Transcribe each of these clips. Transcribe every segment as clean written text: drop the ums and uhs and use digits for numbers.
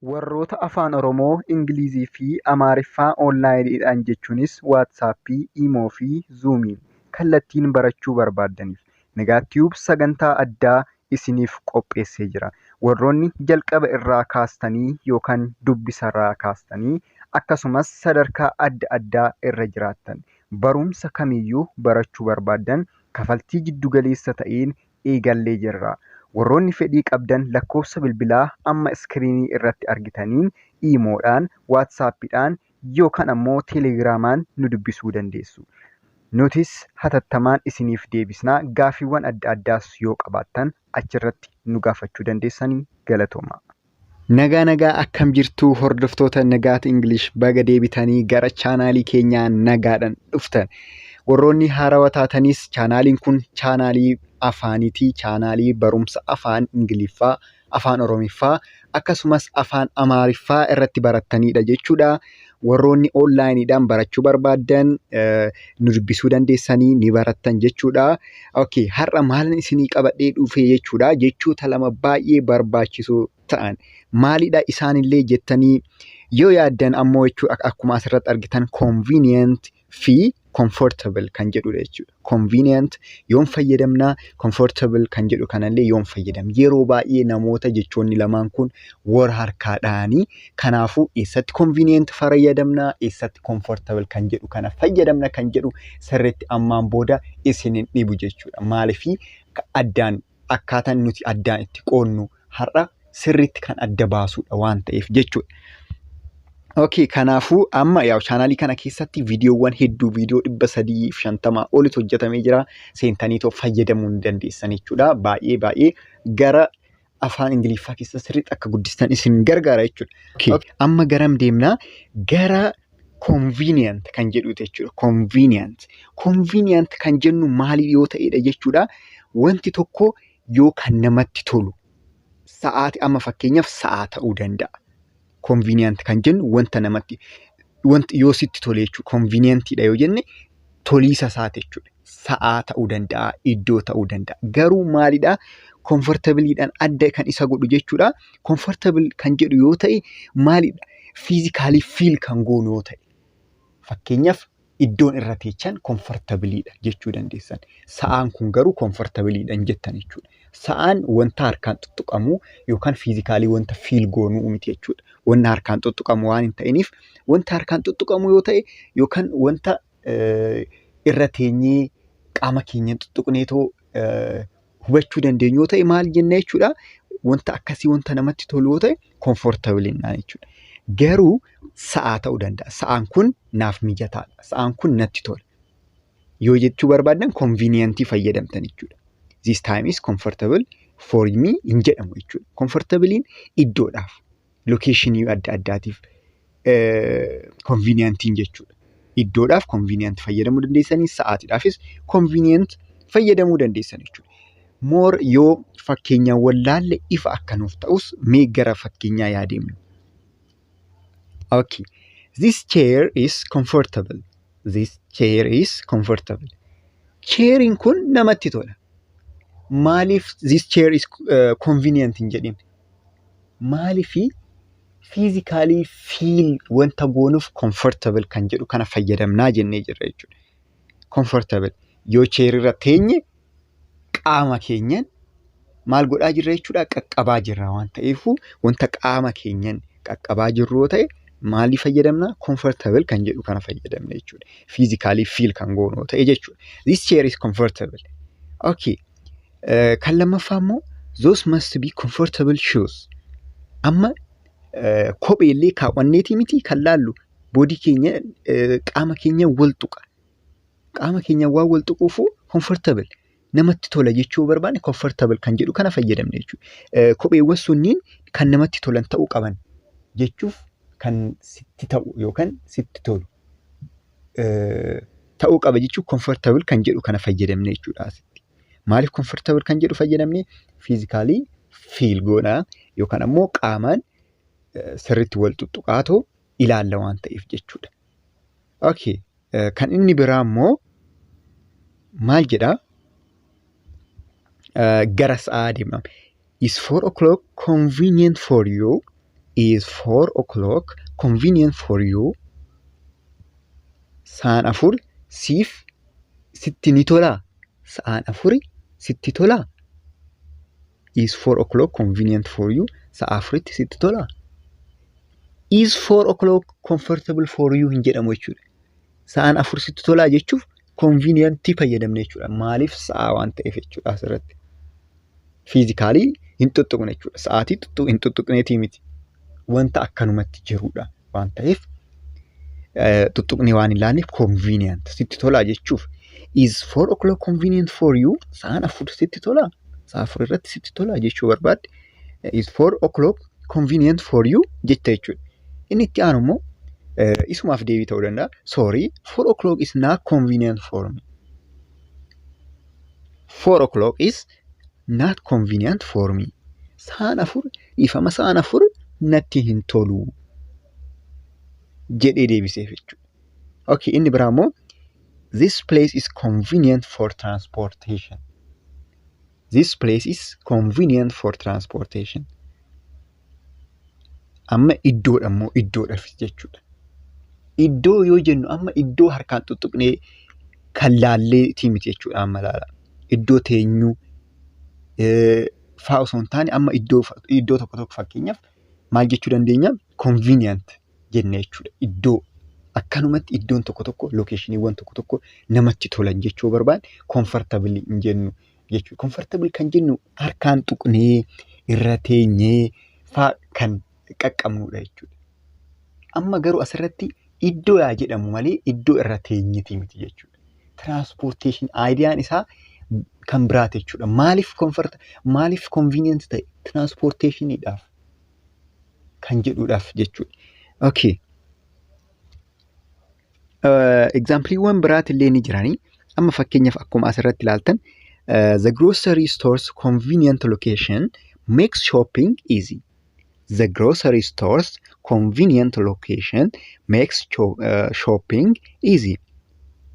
Warroota Afaan Oromoo, Ingilizii fi Amaariffaa onlaayiniidhaan jechuunis Waatsaappii, Imoo fi Zuumiin kallattiin barachuu barbaaddaniif Nagaa Tube sagantaa addaa isiniif qopheessee jira. Warroonni jalqaba irraa kaastanii yookaan dubbisarraa kaastanii akkasumas sadarkaa adda addaa irra jiraattan barumsa kamiyyuu barachuu barbaaddan kafaltii jiddugaleessa ta'een eegallee jirra. Warroonni fedhii qabdan lakkoofsa bilbilaa amma iskiriinii irratti argitaniin Iimoodhaan, Waatsaappiidhaan yookaan ammoo Teelegiraamaan nu dubbisuu dandeessu. Nutis hatattamaan isiniif deebisna. Gaaffiiwwan adda addaas yoo qabaattan achirratti nu gaafachuu dandeessanii galatoomaa. Nagaa nagaa, akkam jirtuu hordoftoota Nagaat English? Baga deebitanii gara chaanaalii keenyaa nagaadhaan dhuftan. Warroonni haarawaa taatanis, chaanaaliin kun chaanaalii afaaniitii, chaanaalii barumsa afaan Ingiliffaa, afaan Oromiffaa akkasumas afaan Amaariffaa irratti barattanidha jechuudha. Warroonni onlaayiniidhaan barachuu barbaaddan nu dubbisuu dandeessanii ni barattan jechuudha. Okay, har'a maalin isinii qabadhee dhufe jechuudha? Jechoota lama baay'ee barbaachisoo ta'an. Maalidha isaanillee jettanii yoo yaaddan ammoo jechuudha, akkuma asirratti argitan convenient fi comfortable kan jedhudha jechuudha. Convenient yoom fayyadamna? Comfortable kan jedhu kanallee yoom fayyadamna? Yeroo baay'ee namoota jechoonni lamaan kun wal harkaa dhahanii, kanaafuu eessatti convenient fayyadamna, eessatti comfortable kan jedhu kana fayyadamna kan jedhu sirriitti ammaan booda isin hin dhibu jechuudha. Maaliifii addaan akkaataan nuti addaan itti qoodnu har'a sirriitti kan adda baasudha waan ta'eef jechuudha. Okay, kanaafuu amma yaa chaanaalii kana keessatti viidiyoowwan hedduu, viidiyoo 350 olitu hojjetamee jira. Seentanii too fayyadamuu ni dandeessan jechuudha. Baay'ee baay'ee gara afaan Ingiliffaa keessa sirriitti akka guddistan isin gargaara jechuudha. Okay, amma garam deemnaa? Gara convenient kan jedhuti jechuudha. Convenient. Convenient kan jennu maali yoo ta'edha jechuudha? Wanti tokko yoo kan namatti tolu sa'aati, amma fakkeenyaaf sa'aa ta'uu danda'a. Convenient kan jennu wanta namatti wanti yoo sitti tole jechuudha. Convenientidha yoo jenne toliisa isaati jechuudha. Sa'aa ta'uu danda'a, iddoo ta'uu danda'a. Garuu maalidhaa? Comfortableidhaan adda kan isa godhu jechuudha. Comfortable kan jedhu yoo ta'e maalidha? Physically feel kan goonu yoo ta'e. Fakkeenyaaf, iddoon irra teechan comfortableidha jechuu dandeessan. Sa'aan kun garuu comfortableidha hin jettan jechuudha. Sa'aan wanta harkaan tuttuqamu yookaan physically wanta feel goonuu miti jechuudha. Wanta harkaan tuttuqamu waan hin ta'iniif, wanta harkaan tuttuqamu yoo ta'e yookaan wanta irra teenyee qaama keenya tuttuqneetoo hubachuu dandeenyu yoo ta'e maal jenna jechuudha? Wanta akkasii wanta namatti tolu yoo ta'e comfortable jennaan jechuudha. Garuu sa'aa ta'uu danda'a. Sa'aan kun naaf mijataadha. Sa'aan kun natti tola. Yoo jechuu barbaaddan convenientii fayyadamtan jechuudha. This time is comfortable for me hin jedhamu jechuudha. Comfortableiin iddoodhaaf, locationii adda addaatiif convenientiin jechuudha. Iddoodhaaf convenient fayyadamuu dandeessanii, sa'aatiidhaafis convenient fayyadamuu dandeessan jechuudha. More yoo fakkeenyaan wallaalle ifa akka nuuf ta'us mee gara fakkeenyaa yaa deemnu. Okay. This chair is comfortable. This chair is comfortable. Chairiin kun namatti tola. Maaliif this chair is convenient hin jedhin? Maaliifi physically feel wanta goonuuf comfortable kan jedhu kana fayyadamnaa jennee jirra jechuudha. Comfortable yoo chairirra teenye qaama keenyan maal godhaa jirra jechuudha? Qaqqabaa jirra waan ta'eefuu, wanta qaama keenyan qaqqabaa jirru yoo ta'e maalii fayyadamna? Comfortable kan jedhu kana fayyadamna jechuudha. Physically feel kan goonu yoo ta'e jechuudha. This chair is comfortable. Okay. Kan lammaffaa immoo, those must be comfortable shoes. Amma kophee illee kaawwanneetii miti kan laallu, body keenya, qaama keenya wal tuqa. Qaama keenya waan wal tuquufuu comfortable namatti tola jechuu barbaanne comfortable kan jedhu kana fayyadamne jechuudha. Kopheewwan sunniin kan namatti tolan ta'uu qaban jechuuf, kan sitti ta'u yookaan sitti tolu ta'uu qaba jechuuf comfortable kan jedhu kana fayyadamne jechuudha asitti. Maaliif comfortable kan jedhu fayyadamne? Physically feel goonaa yookaan ammoo qaamaan sirriitti wal tuttuqaatoo ilaalla waan ta'eef jechuudha. Okay. Kan inni biraa immoo maal jedhaa? Gara sa'aa deemama. Is 4 o'clock convenient for you? Is 4 o'clock convenient for you? Sa'aan 4 siif sitti ni tolaa? Sa'aan 4 sitti tolaa? Is 4 o'clock convenient for you? Sa'a 4tti sitti tolaa? Is 4 o'clock comfortable for you hin jedhamu jechuudha. Sa'aan 4 sitti tolaa jechuuf convenient fayyadamne jechuudha. Maaliif? Sa'a waan ta'eef jechuudha asirratti. Physically hin tuttuqne jechuudha. Sa'aatii hin tuttuqneetii miti. Wanta akkanumatti jirudha waan ta'eef, tuttuqnee waan hin laanneef convenient sitti tolaa jechuuf, is 4 o'clock convenient for you, sa'aan 4 sitti tolaa, sa'a 4 irratti sitti tolaa jechuu barbaadde, is 4 o'clock convenient for you jetta jechuudha. Inni itti aanu immoo isumaaf deebii ta'uu danda'a. Sorry, 4 o'clock is not convenient for me. 4 o'clock is not convenient for me. Sa'aan 4, dhiifama, sa'aan 4 natti hin tolu jedhee deebiseef jechuudha. Okay, inni biraa immoo, this place is convenient for transportation. This place is convenient for transportation. Amma iddoodha immoo, iddoodhaaf jechuudha. Iddoo yoo jennu amma iddoo harkaan tuttuqnee kan laalleetii miti jechuudha amma, ilaala. Iddoo teenyuu fa'aa osoo hin taane, amma iddoo tokko tokko, fakkeenyaaf maal jechuu dandeenya? Convenient jennee jechuudha. Iddoo akkanumatti iddoon tokko tokko, locationiiwwan tokko tokko namatti tolan jechuu barbaanne, comfortable hin jennu jechuudha. Comfortable kan jennu harkaan tuqnee irra teenyee fa'aa kan qaqqabnudha jechuudha. Amma garuu asirratti iddoo yaa jedhamu malee iddoo irra teenyeeti miti jechuudha. Transportation ideaan isaa kan biraati jechuudha. Maaliif comfort, maaliif convenient ta'e? Transportationiidhaaf kan jedhuudhaaf jechuudha. Okay. Exampleiiwwan biraatillee ni jiranii. Amma fakkeenyaaf akkuma asirratti ilaaltan, the grocery store's convenient location makes shopping easy. The grocery store's convenient location makes shopping easy.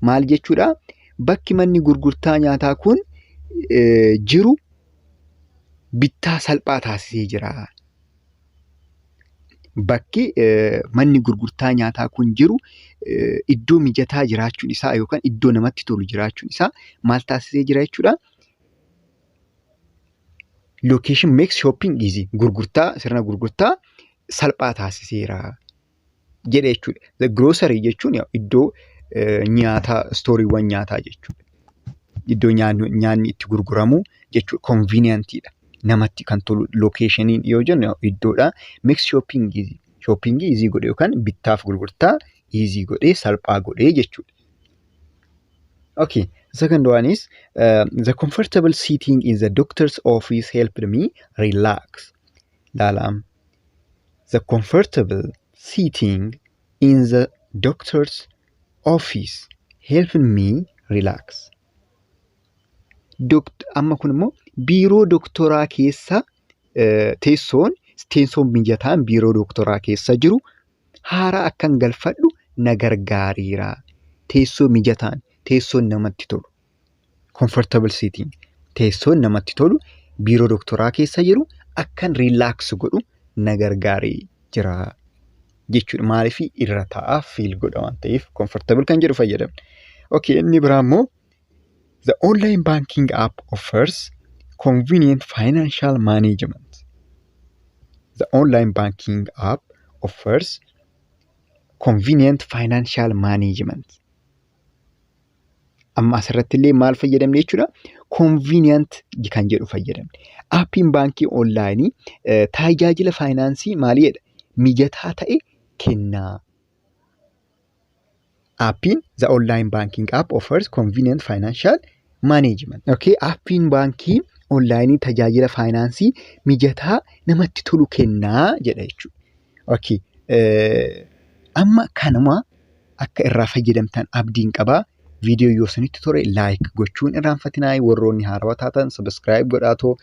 Maal jechuudha? Bakki manni gurgurtaa nyaataa kun jiru bittaa salphaa taasisee jira. Bakki manni gurgurtaa nyaataa kun jiru iddoo mijataa jiraachuun isaa yookaan iddoo namatti tolu jiraachuun isaa maal taasisee jira jechuudha? Location makes shopping easy. Gurgurtaa, sirna gurgurtaa salphaa taasiseera jedhe jechuudha. The grocery jechuun iddoo nyaataa, storeiiwwan nyaataa jechuudha. Iddoo nyaanni itti gurguramu jechuudha. Convenientiidha. Namatti kan tolu locationiin yoo jennu iddoodha. Makes shopping easy. Shoppingii easy godhe yookaan bittaaf gurgurtaa easy godhee, salphaa godhee jechuudha. Okay, second one is the comfortable seating in the doctor's office helped me relax. Laalaam. The comfortable seating in the doctor's office helped me relax. Amma kun immoo biiroo doktoraa keessa teessoon mijataan biiroo doktoraa keessa jiru haara akkan galfadhu na gargaareera. Teessoo mijataan, teessoon namatti tolu, comfortable seating, teessoon namatti tolu biiroo doktoraa keessa jiru akkan relax godhu na gargaaree jira jechuudha. Maaliif? Irra taa'aa feel godha waan ta'eef comfortable kan jedhu fayyadamne. Okay, inni biraa immoo, the online banking app offers convenient financial management. The online banking app offers convenient financial management. Amma asirratti illee maal fayyadamne jechuudha? Convenient kan jedhu fayyadamne. Appiin baankii onlineii tajaajila faayinaansii maali jedha? Mijataa ta'e kennaa. Appiin, the online banking app offers convenient financial management. Okay, appiin baankii onlineii tajaajila faayinaansii mijataa namatti tolu kennaa jedha jechuudha. Okay, amma kanuma akka irraa fayyadamtan abdiin qabaa. Viidiyoo yoo isinitti tole like gochuun irraanfatinaa. Warroonni haarawaa taatan subscribe godhaatoo,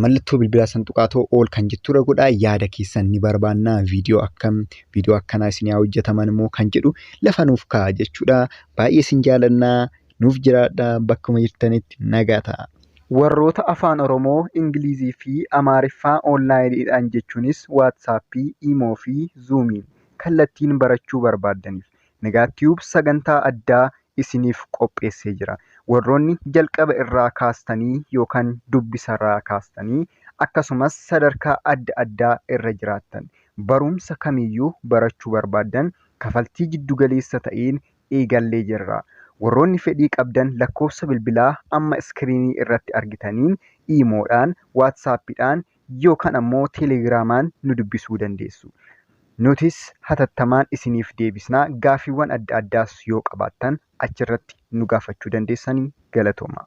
mallattoo bilbilaa santuqaatoo all kan jetturra godhaa. Yaada keessan ni barbaannaa. Viidiyoo akkam, viidiyoo akkanaa isin haa hojjetaman immoo kan jedhu lafa nuuf kaa'a jechuudha. Baay'ee isin jaalannaa, nuuf jiraadhaa, bakkuma jirtanitti nagaa ta'a. Warroota Afaan Oromoo, Ingilizii fi Amaariffaa onlaayiniidhaan jechuunis Waatsaappii, Iimoo fi Zuumiin kallattiin barachuu barbaaddaniif Nagaatiyuub sagantaa addaa isiniif qopheessee jira. Warroonni jalqaba irraa kaastanii yookaan dubbisarraa kaastanii akkasumas sadarkaa adda addaa irra jiraattan barumsa kamiyyuu barachuu barbaaddan kafaltii giddugaleessa ta'een eegallee jirra. Warroonni fedhii qabdan lakkoofsa bilbilaa amma iskiriinii irratti argitaniin iimoodhaan, waatsaappiidhaan yookaan ammoo teelegiraamaan nu dubbisuu dandeessu. Nutis hatattamaan isiniif deebisnaa gaaffiiwwan adda addaas yoo qabaattan achirratti nu gaafachuu dandeessanii galatooma.